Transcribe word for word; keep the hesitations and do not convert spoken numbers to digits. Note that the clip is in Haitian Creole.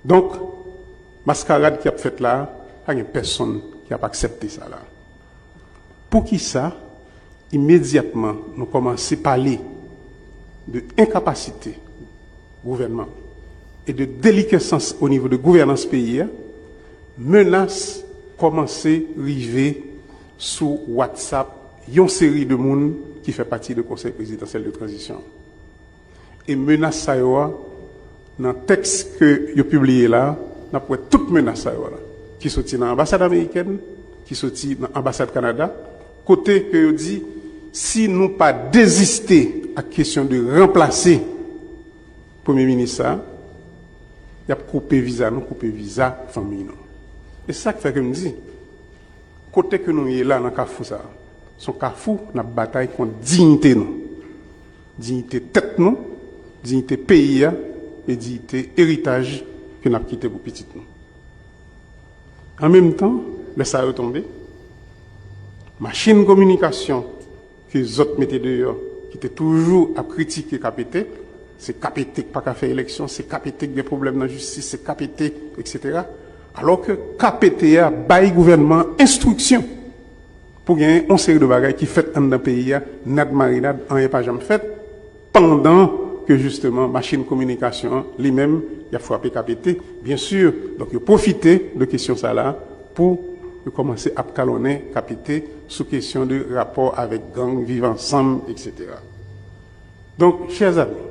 Donk, maskarad ki ap fèt la, pa gen pèsonn ki ap aksepte sa la. Poukisa imedyatman nou kòmanse pale de enkapasite gouvènman e de delikesans o nivo de gouvènans peyi a, menas kòmanse rive sou WhatsApp yon seri de moun ki fè pati de Konsèy Prezidansyèl de Tranzisyon. E menas sa yo a, nan tèks ke yo pibliye la, n ap wè tout menas sa yo a la, ki soti nan anbasad amerikèn, ki soti nan anbasad Kanada, kote ke yo di, si nou pa deziste ak kesyon de ranplase premye minis sa, y ap koupe viza nou, koupe viza fanmi nou. E se sa k fè ke m di, kote ke nou ye la nan kafou sa, se yon kafou n ap batay kont diyite nou, diyite tèt nou, diyite peyi a, e diyite eritaj ke n ap kite pou pitit nou. An menm tan, lè sa yo tonbe, machin kominikasyon ke zòt mete deyò, ki te toujou ap kritike K P T, se K P T k pa ka fè eleksyon, se K P T k gen pwoblèm nan jistis, se K P T, etsetera. Alò ke K P T a bay gouvènman an enstriksyon pou gen yon seri de bagay ki fèt anndan peyi a, nad marinad, anyen pa janm fèt, pandan ke jisteman machin kominikasyon an, li menm, y ap frape K P T, byen si. Donk, yo pwofite de kesyon sa la pou yo kòmanse ap kalonnen K P T sou kesyon de rapò avèk gang, viv ansanm, etsetera. Donk, chè zanmi,